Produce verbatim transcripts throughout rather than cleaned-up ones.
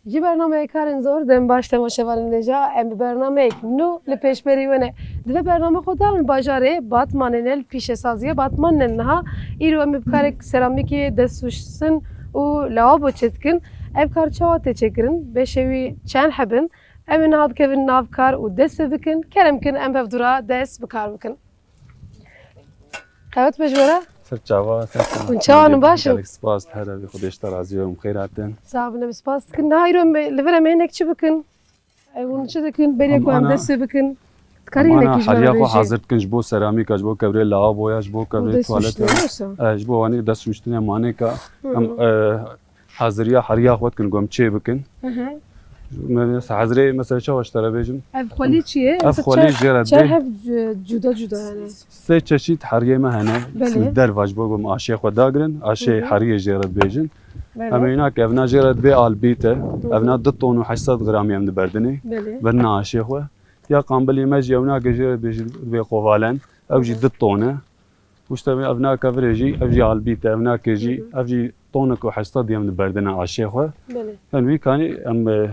Ji bernameyê Karên Zor dem baş temaşevanên hêja, em bi bernameyek nû li pêşberî we ne. Di vê bername xwe de em li bajarê Batmanê ne, li pîşesaziya Batman ne niha. Îro em ê bi karek seramîkê destnûştin û lawabo çêdikin. Ev kar çawa tê çêkirin? Beşê wî çend heb in? Em ê niha bikevin nav kar û dest pê bikin. Kerem kin em hevdû re dest bi kar bikin. Qewet be ji we re. Ser çava, ser çava. Hûn çawa ne, baş in? Gelek spas, her evî Xwedê ji te razî be, em xêr hatin. Sağ bin, em spas dikin. Niha îro em, li vir em ê hinek çi bikin? E, hûn çi dikin? Berê ku em dest pê bikin. Dikarî hinek ji me re bêjî? Heriya xwe hazir dikin ji bo seramîka, ji bo kevirê lavaboya, ji bo kevirê tuwaleta. Destnûştinê, wisa? E, ji bo wanî destnûştinê manêka. Em, e, haziriya heriya xwe dikin, ku em çê bikin. Hı hı. Me-, mesela hazirê mesela çawa ji te re bêjim? Ev xwelî çi ye? Ev xwelî jê re çend dibê. Heb cu-, cuda cuda yani. Sê çeşît heriyê me hene. Belê. Li derva ji bo ku em aşê xwe dagirin, aşê Hı hı. heriyê jê re dibêjin. Belê. Em ê wîna ke evna jê re dibê albît e. Hı hı. Evna du ton û heşt sed gramî em diberdinê. Belê. Berna aşê xwe. Ya qambilê me jî ewna ke jê re dibêjin dibê kovalen. Ew jî Hı hı. du ton e. Û işte ev naka virê jî, ev jî albît e, ev nake jî, Hı hı. ev jî tonek û heşt sed em diberdine aşê xwe. Belê. Em wî kanî em, e,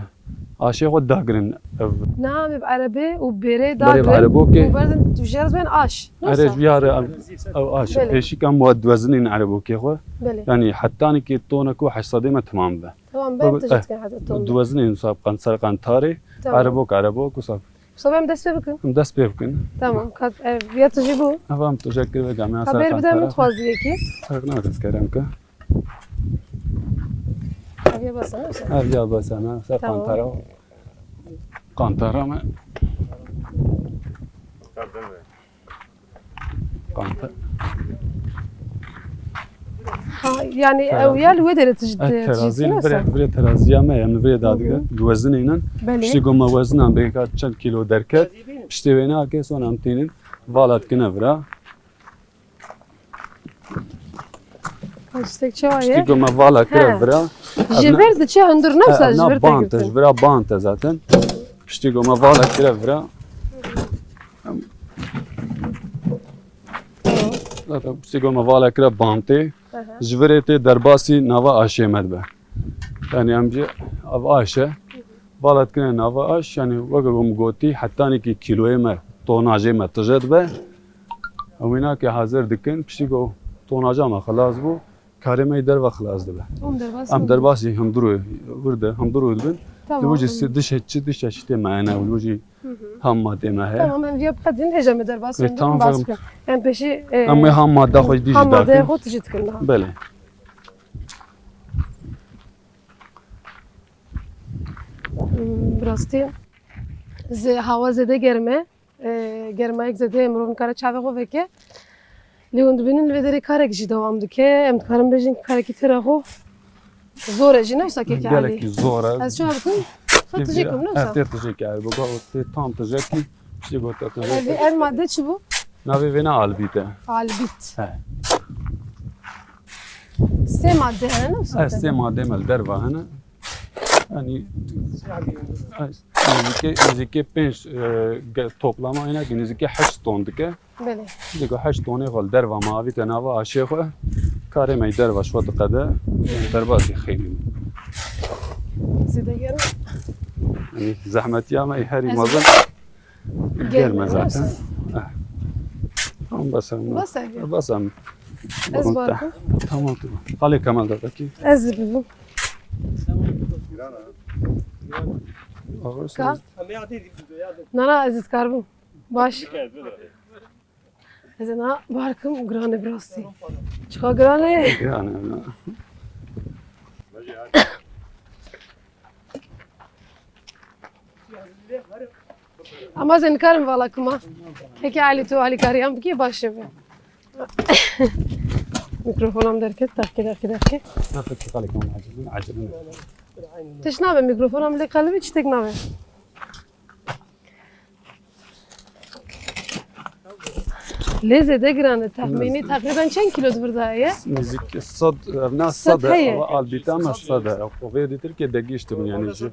aşê xwe dagirin ev. Niha em bi erebê û bêrê Berê dagirin erebokê. Û berdin tu jê re ben aş. Erê, ji wî hare em, ev aş. Belê. Pêşîk em wa diwezinîn erebokê xwe. Belê. Yanî hetanî ki tonek û heşt sedê me temam be. Tamam, ben Bak, tijî eh, dikin heta ton. Diwezinîn sab qan-, ser qantarê. Tamam. Erebok, erebok û sab. Wisa em dest pê bikin? Em dest pê bikin. Tamam, kat, e, viya tijî bû. Eva em tijek kir ve gamya. Ka ser bêr bide min qantara. Xwaziyekî. Ser na kes kerem ke. Ev ya basa, ne? Ev ya basa, ne? Ser Tamam. qantara. Qantara me. Qanta-, Ha, yani Terazi. Ew ya li wê derê tij-, E, tij-, terazî tijî li virê, nasıl? Virê teraziya me, em li virê Hı hı. dadige, diwezinînin. Belê. Piştî ku me wezinan bêka çend kîlo derket, piştî wê nake, sonra em tînin, vala dikine vira. Tiştek çawa ye? Piştî ku me vala kire He. vira. Ji vir diçe hundur ne He, wisa ji na vir bant e, tê ji vira bant e zaten. Piştî ku me vala kire vira. Zaten piştî ku me vala kire bantê. Aha. Ji virê tê derbasî nava aşê me dibe. Yani em jî ev aş e. Vala dikine nava aş, yani weke ku min gotî, hetanî ki kîloyê me, tonajê me tije dibe. Em wî nake hazir dikin, piştî ku tonaja me xilas bû, karê me yê derve xilas dibe. Em derbas Em dibin. Derbasî hundirû, wir de hundirû dibin. Tamam. Li wir jî sê, du çeşîtê me hene, li wir jî Hı hı. ham madê me heye. Tamam, em viya biqedin, hêja me derbas Ê, bin, tamam, bas tamam. Em peşî, e, Em ê ham madde xwe dî jî ham madde dakin. Xwe tijî dikin daha. Belê. Hmm, bi rastî, zê-, hawa zêde germ e. E, germayek zêde ye, mirov nikare çavê xwe veke. Lê hûn dibînin li vê derê karek jî dewam dike. Em dikarin bêjin karekî tira xwe zor e jî, ne wisa kek Elî? Gelekî zor e. Ez çawa bikim? Xwe tijêkim, ne wisa? Ev tê tijêkî, ev bi go tê tam tijêkî, piştî go te tijêkî. Ev, ev madde çi bû? Navê vê ne albît e. Albît. He. Sê madde hene, ne wisa? He, sê madde me li derva hene. Yani, nêzîkê, nêzîkê pênc, e, ge-, toplama yine ki nêzîkê heşt ton dike. Belê. Dike heşt tonê xwe li derva me avîte nava aşê xwe. Karê me yê derva ji xwe diqede. Derbasî xêrî. Zêde germ. Yani, zehmetiya me herî Ez mezin. Germ e Germe zaten. Nasıl? Eh. Tamam, bas em. Bas abi. Bas em. Ez Tamam, barkım. Tamam, tamam. Xalê Kemal Dadakî. Ez bibim. Ağır Ka? söz. Nana, ez dikarbim. Baş. Ez na barkim, giran e bi rastî. Çiqa giran e? Giran e, na. Ama ez ê nikarim vala kuma. Heke Elî tu alîkariyan bikî baş e be. Mikrofonam derket, derke, derke, derke. Nafek kalek acele, acele. Tiş nabe, mikrofonam lê qelibî çitek nabe. Lê zêde giran e. Tehmînî Biraz. Teqrîben çend kîlo di vir de heye? Nêzîk sed, ev ne Sed sed e, heye. Ev albîte ama sed e. Ev qovê dîtir ke degîştibin yani jî.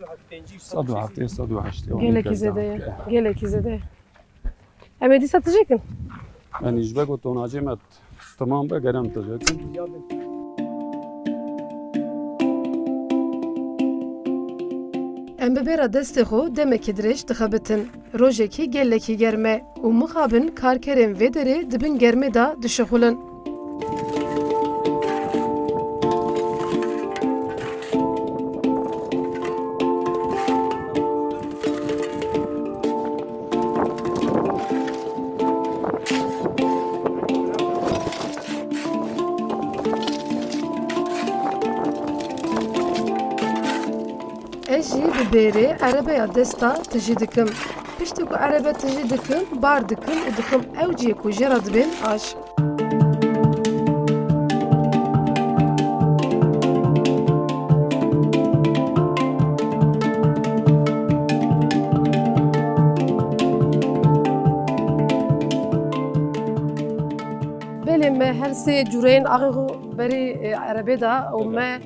Sed û heftê, sed û heştê, Gelekî zêde ye. Gelekî zêde ye. Em ê dîsa tijêkin? Yani ji ber ku tonacê me Tamam be, gerem tijêkin. Em bi bêra destê xwe demekî dirêj dixebitin. Rojekî gelekî germ e û mixabin karkerên vê derê di bin germê de dişixulin. Ez jî bi bêrê erebeya desta tijî dikim. Piştî ku erebe tijî dikim, bar dikim û dixim ew cihê ku jê re dibên aş. Belê me her sê cûreyên axê xwe berî, e, erebê da û Belê. me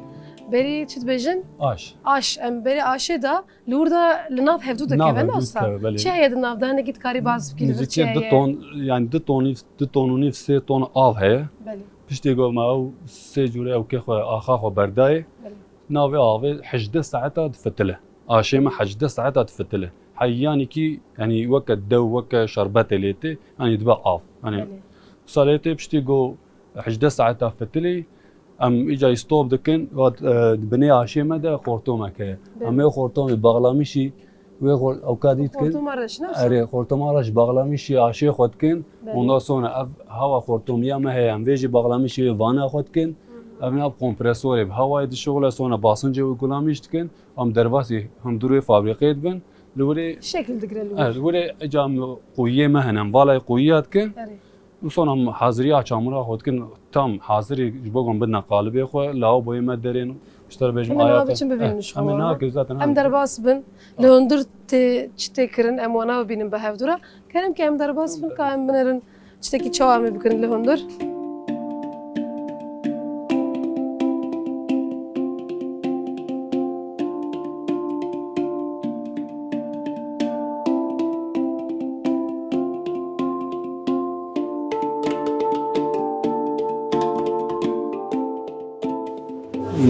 berî çi dibêjin? Aş. Aş. Em berî aşê da li wir de li nav hevdû Nav dikevin hevdû usta. dikeve, belê. Çi heye di nav de? Hinekî dikarî baz bikî li vir çi Nêzîkî du heye? ton, yani du ton, du ton û nîv, sê ton av heye. Belê. Piştî ku me ew sê cûrê ewkê xwe, axa xwe berdayê, Belê. navê avê hejdeh saeta difitile. Aşê me hejdeh saeta difitile. Heyanîkî, yanî weke dew, weke şerbetê lê tê, yanî dibe av. Yanî Belê. salê tê piştî ku hejdeh saeta fitilî, em îca stop dikin, wat, e, binê aşê me de xortomek heye. Belê. Em ê xortomê baxlamîşî wê xor-, ewka dî dikin. Xortoma reş ne? Erê, xortoma reş baxlamîşî aşê xwe dikin. Belê. Ondan sonra ev hawa xortomiya me heye, em vê jî baxlamîşî wê vana xwe dikin. Hı hı. Ev nav kompresorê bi hawayê dişixule, sonra basıncê wê gulamîş dikin. Em derbasî hundir wê fabrîqê dibin. Li wirê Şekil digire li wir. Evet, li wirê îca em qoyiyê me hene, em valayê qoyiya dikin. Erê. Û sonra em haziriya çamura xwe dikin, tam hazirî ji bo ku em bidine qalibê xwe, lavaboyê me derên, ji te re bêjim Em aya ava te-, biçin bibînin eh, ji xwe em ê wana. nake zaten, Em ha. derbas bin, li hundir tê çi tê kirin, em wana bibînin bi hevdû re. Kerem ke em derbas bin, ka em binerin, tiştekî çawa em ê bikirin li hundir.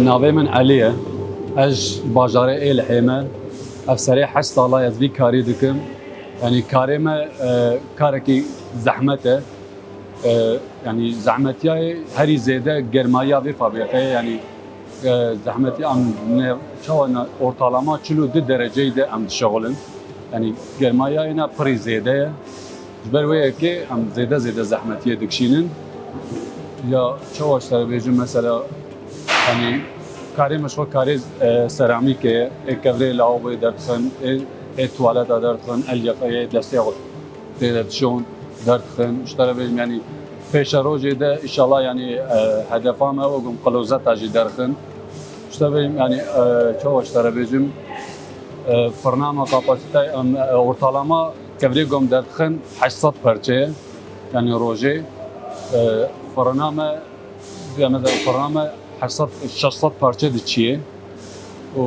Navê min Elî ye. Ez ji bajarê Êlihê me. Ev serê heşt sala ez vî karî dikim. Yanî karê me, e, karekî zehmet e. E, yanî zehmetiyayê herî zêde germayiya vê fabrîqeyê, yanî, e, zehmetiya em ne, çawa ne, ortalama çil û du dereceyê de em dişixulin. Yanî germayiyayê ne pirî zêde ye. Ji ber wê yekê em zêde zêde zehmetiyê dikişînin. Ya çawa ji te re bêjim, mesela, yanî karê me ji xwe karê, e, seramîkê ye, ê kevirê lavaboyê derdixin, ê, ê tuwaleta derdixin, elyaqeyê destê xwe tê de dişon, derdixin. Ji te re bêjim, yanî pêşerojê de, înşallah, yanî, e, hedefa me, wek em klozeta jî derxin. Ji te bêjim, yanî, e, çawa ji te re bêjim, e, firna me kapasîteyê, em, e, ortalama kevirê ku em derdixin heşt sed parçe ye, yanî rojê. E, firna me, ya mesela firna me heşt sed, şeş sed parçe diçiyê. Û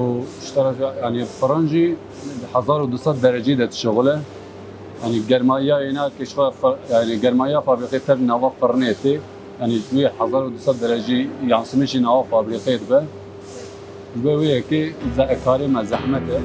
ji te re, yanî firin jî hezar û du sed derecî de dişixule. Yanî germayiya yêna kişfa, yanî germayiya fabrîqê tev nava firnê tê. Yanî ji wê hezar û du sed derecî yansımışî nava fabrîqê dibe. Ji ber wê yekê ze-, karê me zehmet e.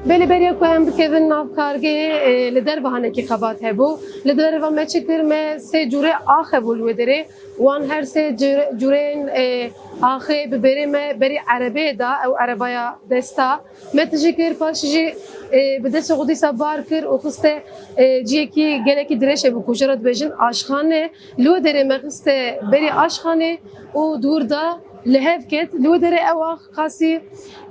Belê beriya ku em bikevin nav kargehê, e, li derve hanekî xebat hebû. Li derve me çi kir? Me sê cûrê ax hebû li wê derê. Wan her sê cûre-, cûreyên, e, axê bi bêrê me berî erebeyê da, ew erebaya desta. Me tijî kir, paşî jî, e, bi destê xwe dîsa bar kir û xiste, e, cihekî gelekî dirêj hebû ku jê re dibêjin aşxane. Li wê derê me xiste berî aşxanê û dûr da li hev ket. Li wê derê ew ax qasî,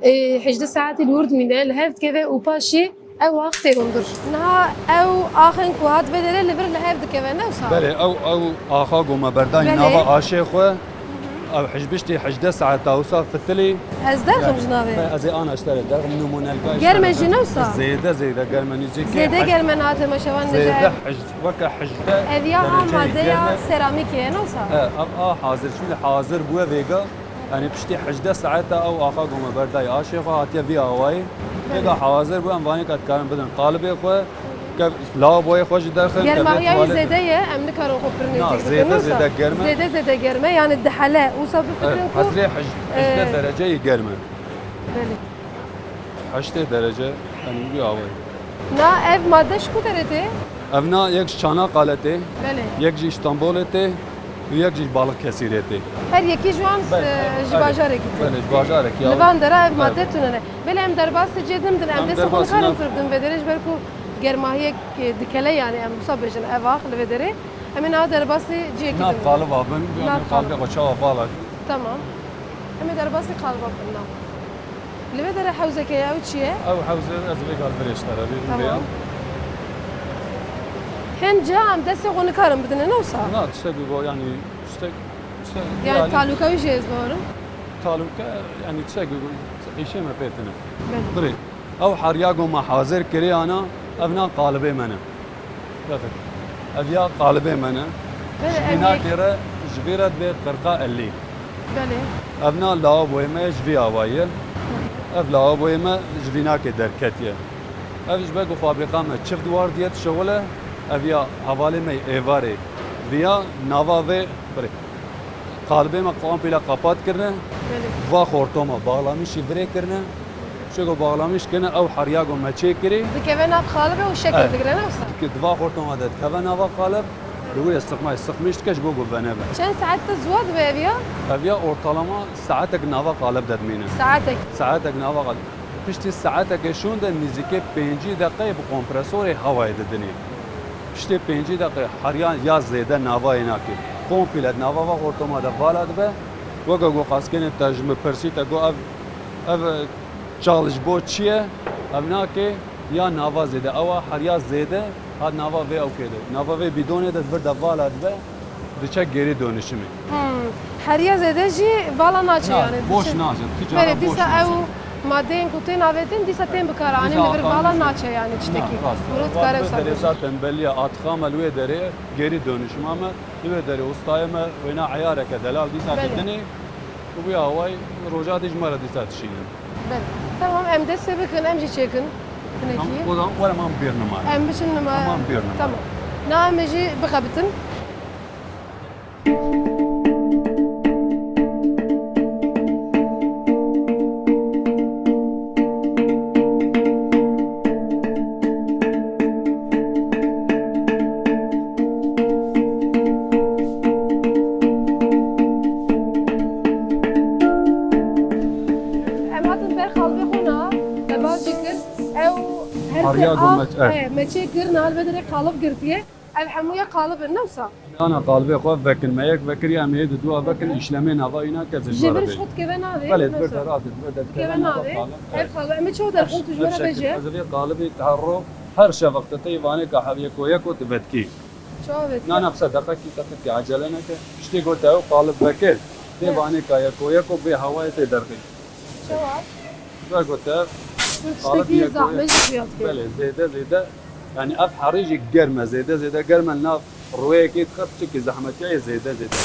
e, hejdeh saetî li wir dimîne, li hev dikeve û paşî ew ax tê hundir. Niha ew axên ku hat vê derê li vir li hev dikeve, ne wisa? Belê, ew, ew axa ku me berdayî Belê. nava aşê xwe, Ew hij biştî hejdeh saeta wisa fitilî. Ez derxim ji navê. Ez ê ana ji te re derxim, nûmûnelka ji te re derxim. Germ e jî ne wisa? Zêde, zêde germ e, nêzîkî. Zêde germ e, na temaşevan dibêje. Zêde hij, weke hejdeh dereceyê germ e. Ev ya ha madeya seramîkê ye, ne wisa? E, ev a hazir, şûlê hazir bûye vêga. Yanî piştî hejdeh saeta ew axa ku me berdayî aşê xwe hatiye vî awayî. Vêga hazir bû, em vanê ka dikarin bidin qalibê xwe. Ke lavaboyê xwe jî derxin, ke vê tuwalet. Germahiya wî zêde ye, em nikarin xwe pir nêzîk bikin, wisa? Na, zêde, zêde germ e. Zêde, zêde germ e, yanî dihele, wisa bifikirin ku, hezrê hij-, e, hejdeh dereceyê germ e. Belê. Heştê derece, yanî wî awayî. Na, ev made ji ku derê tê? Ev na yek ji Çanakkale tê, belê, yek jî Îstanbulê tê û yek jî ji Balıkesirê tê. Her yekî ji wan, belê, e, ji bajarekî tê. Belê, ji bajarekî ya. Li van dera ev made tune ne. Belê, em derbasî cihê din bidin, em destê xwe nikarin pir bidin vê derê, ji ber ku germahiyek, e, dikele, yanî em wisa bêjin ev ax li vê derê. Em ê niha derbasî cihekî din bidin. Nav qaliba bin, nav qalibê xwe çawa vala. Tamam. Em ê derbasî qaliba bidin nav. Li vê derê hewzeke ye, ew çi ye? Ew hewze ez vê gal virêj te re bî. Tamam. Hin ciha em destê xwe nikarin bidin, ne wisa? Na, tiştek bi bo, yanî tiştek, tiştek, yanî, yanî talûka wî jî ez bawerim. Talûke, yanî tiştek bi bo, îşê me pê tine. Belê. Birê, ew heriya ku me hazir kiriye ana, ev na qalibê me ne. Bifik. Ev ya qalibê me ne. Belê, ji vînakê re, ji vî re divê qirqa elî. Belê. Ev na lavaboyê me ye, ji vî awayî ye. Ev lavaboyê me ji vînakê derketiye. Ev ji ber ku fabrîka me çift wardîye dişewile, ev ya hevalê me yê êvarê. Viya nava vê birê. Qalibê me komple qapat kirine. Belê. Va xortoma bağlamişî virê kirine. Çeko bağlamiş kirine, ew heriya ku me çêkirî. Dikeve nav qalibe û şekil digire, ne wisa? Dike-, di va xortoma de dikeve nava qalib. Li wir ê siqmayê siqmîş dike ji bo ku venebe. Çend saet te ziwa dibe ev ya? Ev ya ortalama saetek nava qalib de dimîne. Saetek? Saetek nava qalib. Piştî saetekê şûnde nêzîkê pêncî deqeyê bi kompresorê hewayê didinê. Piştê pêncî deqe heriya ya zêde navayê nake. Komple nava va xortoma de vala dibe. Weke ku qaskenê te ji min pirsî te got ev, ev çal ji bo çi ye? Ev nake ya nava zêde. Ew a heriya zêde hat nava vê ewkê de. Nava vê bîdonê de vir de vala dibe. Diçe geri dönüşümü. Hmm. Heriya zêde jî vala naçe. Na, yanî, boş diçe naçe. Tîcara boş naçe. Belê, dîsa ew madeyên ku tên avêtin, dîsa tên bikaranîn, li vir vala naçe, yanî tiştekî. Na, rast. Mirov dikare wisa bêje. Zaten belliye, atıxa me li wê derê geri dönüşüma me, li wê derê ustayê me wêna eyareke delal dîsa didinê û bi awayî roja dî ji me re dîsa dişînin. Belê. Tamam, em destê bikin, em jî çêkin. Hinekî. Tamam, o zaman were man bir numara. Em biçin numara. Tamam, bir numara. Tamam. Na em ê jî bixebitin. Em hatin ber qalibê xwe na, me baz jî kir. Ew her se a, e, me çê kir, niha li vê derê qalib girtiye. Ev hemû ya qalib in, ne wisa? Ana qalibê xwe vekin, me yek vekiriye, em ê di dua vekin, îşlemê nava îna kes ji vir ji xwe dikeve navê. Belê, ne wisa? Dikeve navê. Ev qalib, em ê çawa derxin, tu ji me re bêje. Ez vê qalibê te her ro, her şeveq te tey vanê ka hev yeko yeko tu vetkî. Çawa vetkî? Na, na, bi se deqekî, deqekî, acele neke. Piştî ku te ew qalib vekir, tê vanê ka yeko yeko bê hewayê tê derxî. Çawa? Vegote. Tiştekî zehmet jî xuya dike. Belê, zêde, zêde. Yanî ev herî jî germ e, zêde, zêde germ e, nav rûyekê dixe, piçekî zehmetiyayê zêde, zêde.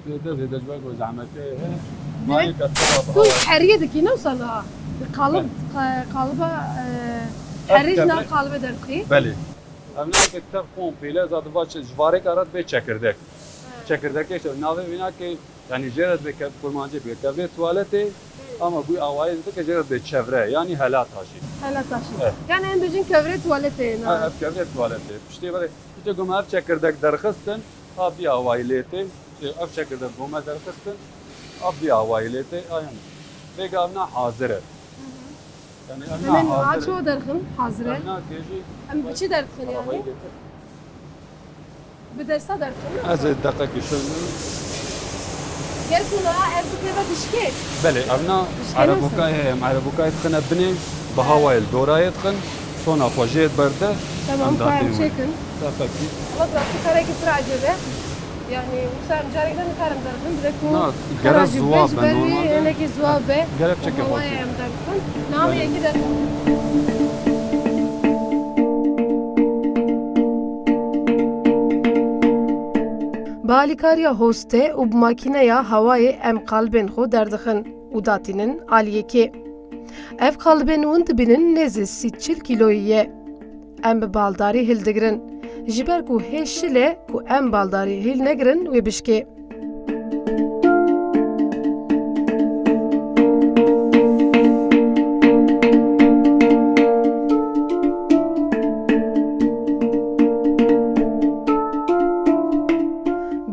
Zêde, zêde ji ber ku zehmetiyayê heye. Mayê ke tu heriyê dikî, ne wisa niha? Qalib, qaliba, e, herî ji nav qalibe derdixî. Belê. Ev nake tev komple, zaten va çi, ji varêka re dibê çekirdek. Çekirdekê işte navê wî nake, yanî jê re dibê ke-, kurmancî bê kevrê tuwaletê, ama bu awayê dike jê re dibê çevre, yanî hela taşî. Hela taşî. Evet. Yanî em bêjin kevrê tuwaletê na. Ha, ev kevrê tuwaletê. Piştê belê, piştê ku me ev çekirdek derxistin, ha bi awayî lê tê, ev çekirdek ku me derxistin, ha bi awayî lê tê, a yanî. Vêga ev na hazir e. Yanî ev na hazir e. Em ê niha çawa derxin? Hazir e. Ev na kêjî. Em bi çi derdixin yanî? Arabayı getir. Bi desta derxin, ne? Ez ê deqekî şoyne. Ger ku niha ev bikeve dişkê. Belê, ev na erebokayê heye, em erebokayê dixine binê, bi hawayê li dorayê dixin, sona xwe jê berde. Tamam, em ka em datên wê çêkin. Tefekî. Valla bi rastî karekî pir ecêb e. Yanî wisa em carek din nikarim derxin, bi ku Na, pir gerek ecêb be, ziwa ji be, ber wî normalde hinekî ziwa be. Gerek çeke Hawaya xweş. Em derxin. Name Belê. Yekî derxin. Bi alîkariya hoste û bi makîneya hawayê em qalibên xwe derdixin û datînin aliyekê. Ev qalibên hûn dibînin nêzî sî çil kîloyî ye. Em bi baldarî hildigirin, ji ber ku hê şil e ku em baldarî hîl negirin wê bişkê.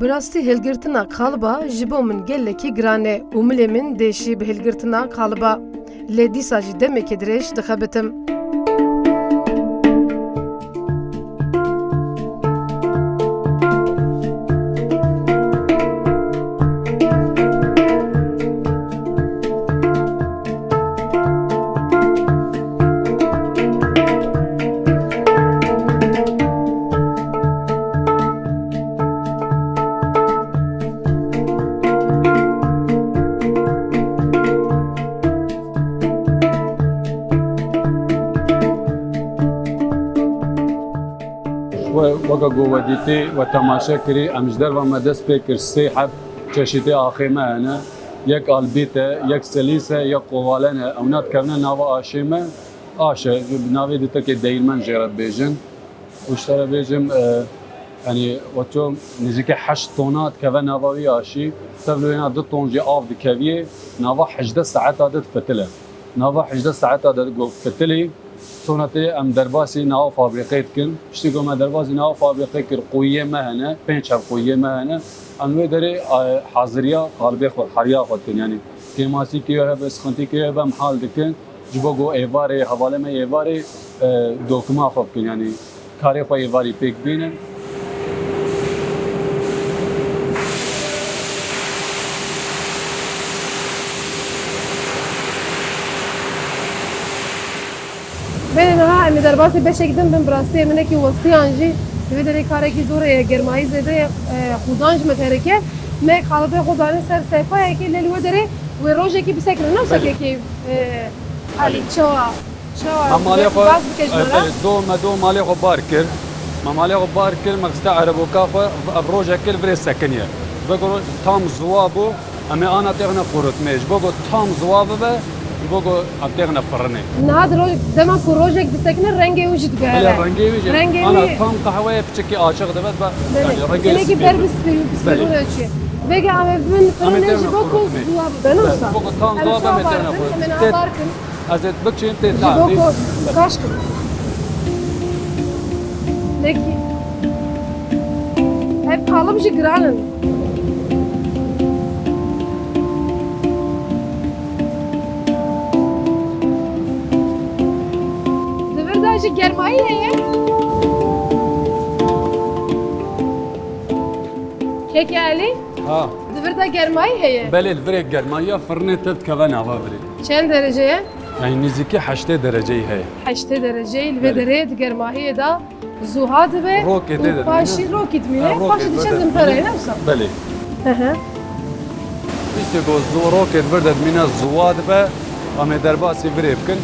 Bi rastî hilgirtina qaliba ji bo min gelekî giran e û milê min dêşî bi hilgirtina qaliba. Lê dîsa jî demekî dirêj dixebitim. We, weke ku we dîtî, we temaşe kirî, em ji derva me dest pê kir, sê heb çeşîtê axê me hene. Yek albît e, yek selîs e, yek qovalen e. Ewna dikevine nava aşê me. Aş e, bi navê di tirkê değirmen jê re dibêjin. Û ji te re bêjim, e, yanî, we ço nêzîkî heşt tona dikeve nava wî aşî. Tevlî wêna du ton jî av dikeviyê, nava hejdeh saeta de difitile. Nava hejdeh saeta de ku fitilî, Sonra tê em derbasî nava fabrîqê dikin. Piştî ku me derbasî nava fabrîqê kir, quyiyê me hene, pênc heb quyiyê me hene. Em wê derê, e, haziriya qalibê xwe, heriya xwe dikin. Yanî kêmasî kê hebe, sixintî kê hebe, em hal dikin. Ji bo ku êvarê, hevalê me êvarê, e, dokuma xwe bikin. Yanî karê xwe êvarî pêk bînin. Belê niha em ê derbasî beşek din bin, bi rastî em hinekî westiyan jî. Li vê derê karekî zor e, germayî zêde ye, e, xudan ji me dereke. Me qalibê xwe dane ser sefayekê, lê li wê derê wê rojekî bisekine, ne wisa Belê. kekê, e, Alî, Alî. çawa, çawa Me malê xwe, baz bike ji me re. Belê, do, me do malê xwe bar kir. Me malê xwe bar kir, me xiste ereboka xwe, ev rojek kir virê sekiniye. Ji ber ku tam ziwa bû, em ê ana têxine qurutmê. Ji bo ku tam ziwa bibe, ji bo ku em têxine firinê. Niha di roj-, dema ku rojek disekine, rengê wî jî diguhere. Belê, rengê wî jî, Rengê ana wî tam qehweyê piçekî açiq dibe, be, Belê. yanî rengê Hinekî spî ber dibe. bi spî-, bi Belê. spîbûna çi. Vêga em ê bibin Em ê firinê ji têxine bo ku qurutmê. ziwa bibe, ne Belê, wisa? ji bo ku tam Em ê ziwa çawa bibe, em ê têxine barin, qurutmê. em ê niha Tê-, bar kin. Ez ê biçim tê Ji bo tavî. ku kaş kim. Nekî. Ev qalib jî giran in. Di vir de jî germayî heye. Keke Elî? Ha. Di vir de germayî heye. Belê, li virê germayiya firnê tev dikeve nava virê. Çend derece ye? Yani nêzîkî heştê dereceyî heye. Heştê dereceyî li vê Belê. derê di germahiyê de zuha dibe Rokê û tê de paşî dimîne. rokî dimîne, Ha, rokê paşî diçe dimîne. zimperayê, ne wisa? Belê. Hı hı. Piştî ku zu-, rokê di vir de dimîne zuha dibe, em ê derbasî virê bikin.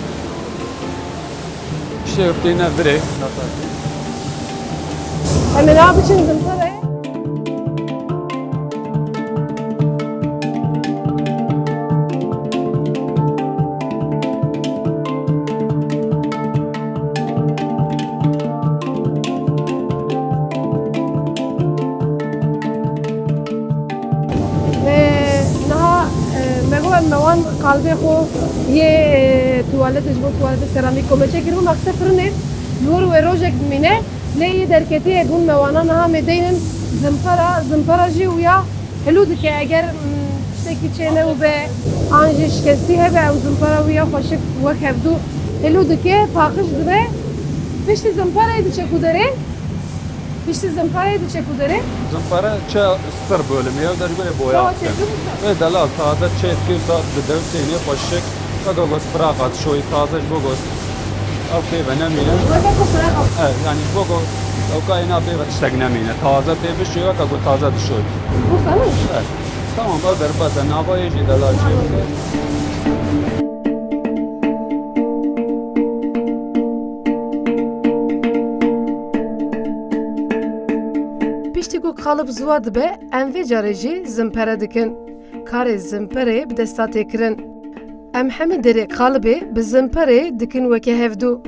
Şêrtîne virê. Em ê niha biçin zimperayê. Ee, niha, e, me got em me wan qalibê xwe yê, e, tuwaletê, ji bo tuwaletê seramîk ku me çêkiribû, me xiste firinê, li wir wê rojek bimîne, lê yê derketiye bûn me wana niha me deynin zimpara, zimpara jî wîya hilû dike, eger, mm, tiştekî çênebûbe, an jî şikestî hebe, ew zimpara wîya xweşik wek hevdû hilû dike, paqij dibe, piştî zimparayê diçe ku derê? Piştî zimpareyê diçe ku derê? Zimpare çe sir bölümü ya, da ji bo boya. Çawa çêdibû? Ê delal, taze çêdikir, ta di dev tênê xweşik. Weke got firaq hat şoyî taze ji bo got ew pê ve nemîne. Weke ku firaq hat. Evet, yani ji bo ku ewka êna pê ve tiştek nemîne. Taze pê bişê weke ku taze dişoy. Bu sana mı? Evet. Tamam, ev derbas e. Nava yê jî delal çê bike. Piştî ku qalib ziwa dibe, em vê carê jî zimpere dikin. Karê zimperê bi desta tê kirin. Em hemî derê qalibê bi zimperê dikin weke hevdû.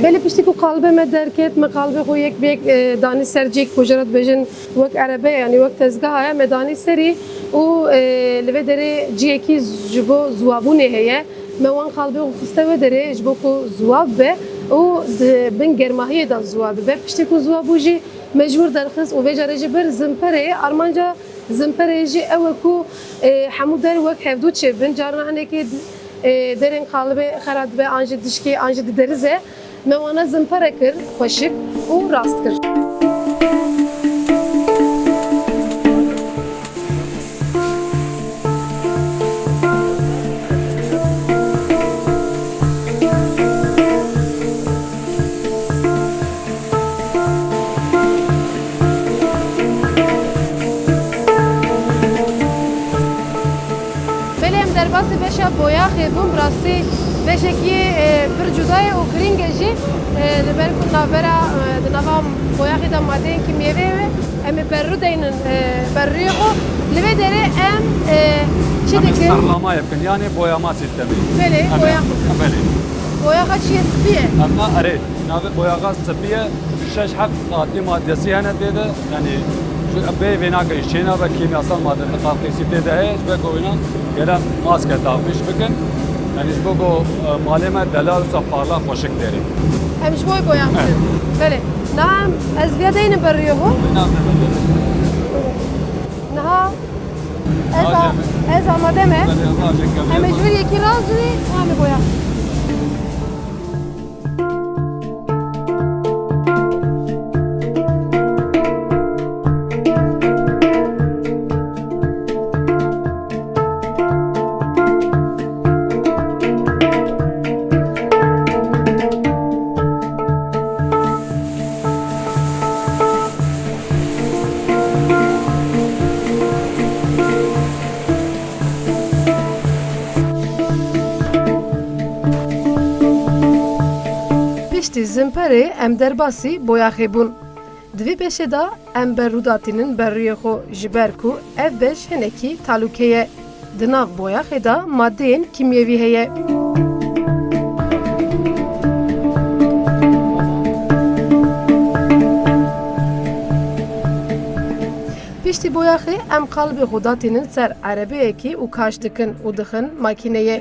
Belê piştî ku qalibê me derket, me qalibê xwe yek bi yek, e, danî ser cihek ku jê re dibêjin wek erebe, yanî wek tezgeha ye, me danî serî û, e, li vê derê cihekî ji bo ziwabûnê heye. Me wan qalibê xwe xiste wê derê ji bo ku ziwa bibe û di bin germahiyê de ziwa bibe. Piştî ku ziwa bû jî me ji wir derxist û vê carê jî bir zimperê, armanca zimperê jî ew e ku, e, hemû der wek hevdû çêbin. Carna hinekî, e, derên qalibê xera dibe, an jî dişkê, an jî diderize. Me wana zimpere kir, xweşik û rast kir. Belê em derbasî beşa boyaxê bûn, bi rastî beşekî, e, pir cuda ye û girîng e jî, e, li ber ku navbera, e, di nava boyaxê de madeyên kîmyevî heye, em ê berû deynin, e, berûyê xwe. Li vê derê em, e, çi Em ê dikin? Serlama bikin, yani boyama sistemi. Belê, Em ê boyax bikin. Belê. Boyaxa çi ye, spî ye? Em na, erê, navê boyaxa spî ye. Şeş heft qatî maddesî hene tê de, yanî ji bê vê nake îş çênabe, kîmyasal madde teqaqîsî tê de heye, ji ber ku wêna gerek maske daxmîş bikin. Yanî ji bo ku, e, malê me delal wisa parlak xweşik derê. Em ji bo boyax bikin. Evet. Belê. Niha em ez viya deynim berûyê xwe. Niha ez a-, ez amade me. Belê, ez a-, Em ê ji vir yekî razî, em ê boyax. Piştî zimperê em derbasî boyaxê bûn. Di vê beşê de em berû datînin berûyê xwe, ji ber ku ev beş hinekî talûke ye. Di nav boyaxê de madeyên kîmyevî heye. Piştî boyaxê em qalibê xwe datînin ser erebeyekê û kaş dikin û dixin makîneyê.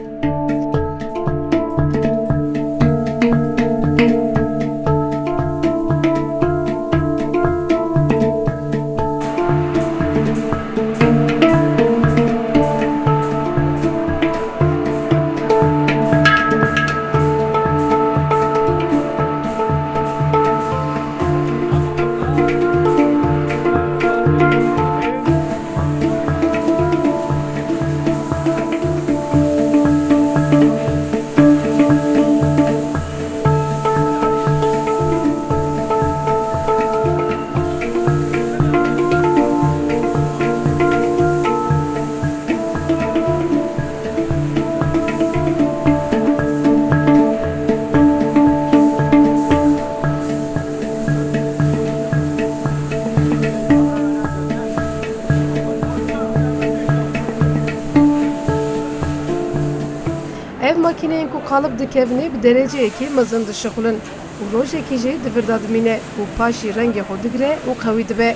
Ev makîneyên ku qalib dikevine bi dereceyekî mezin dişixulin û rojekî jî di vir de dimîne û paşî rengê xwe digire û qewî dibe.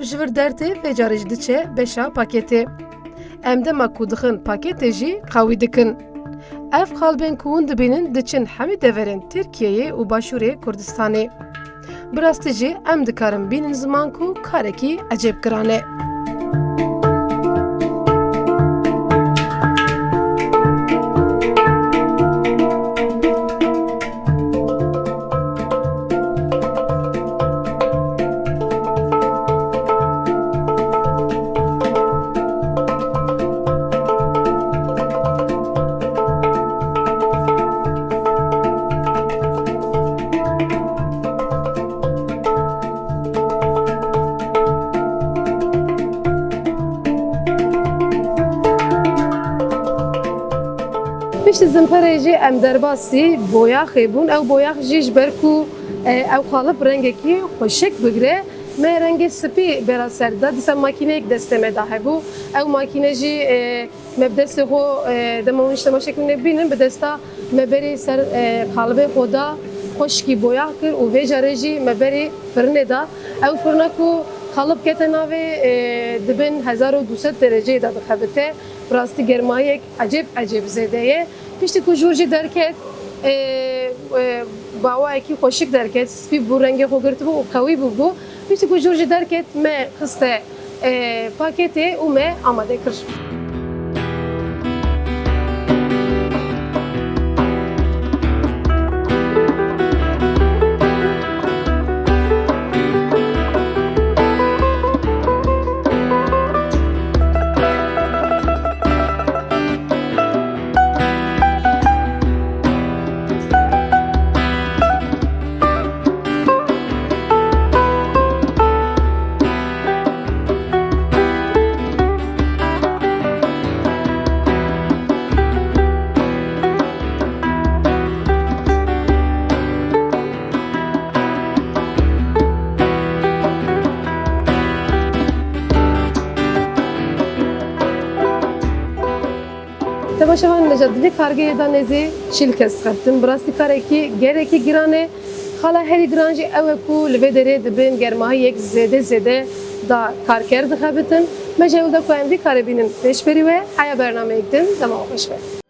Ji vir dertê vê carê jî diçe beşa paketê. Em dema ku dixin paketê jî qawî dikin. Ev xalibên ku hûn dibînin diçin hemî deverên Tirkiyeyê û Başûrê Kurdistanê. Bi rastî jî em dikarin bînin ziman ku karekî ecêb giran e. Piştî zimperê jî em derbasî boyaxê bûn. Ew boyax jî ji ber ku, e, ew xalib rengekî xweşik bigire, me rengê spî bera ser da. Dîsa makîneyek destê me de hebû. Ew makîne jî, e, me bi destê xwe, e, dema hûn ji temaşekirînê bînin, bi desta me berî ser, e, xalibê xwe da, xweşikî boyax kir û vê carê jî me berî firinê da. Ew firina ku xalib kete navê, e, di bin hezar û du sed dereceyê de dixebite. Bi rastî germahiyek ecêb, ecêb zêde ye. Piştî ku jûr jî derket, e, e, bi awayekî xweşik derket, spî bû, rengê xwe girtibû û qewî bûbû. Piştî ku jûr jî derket, me xiste, e, paketê û me amade kir. Temaşevan, me ji vê kargehê de nêzî çil kes dixebitin. Bi rastî karekî gelekî giran e. Xala herî giran jî ew e ku li vê derê di bin germahiyek zêde zêde de karker dixebitin. Me ji hewl da ku em vî karê bînin pêşberî we, heya bernameyek din dema we xweş be.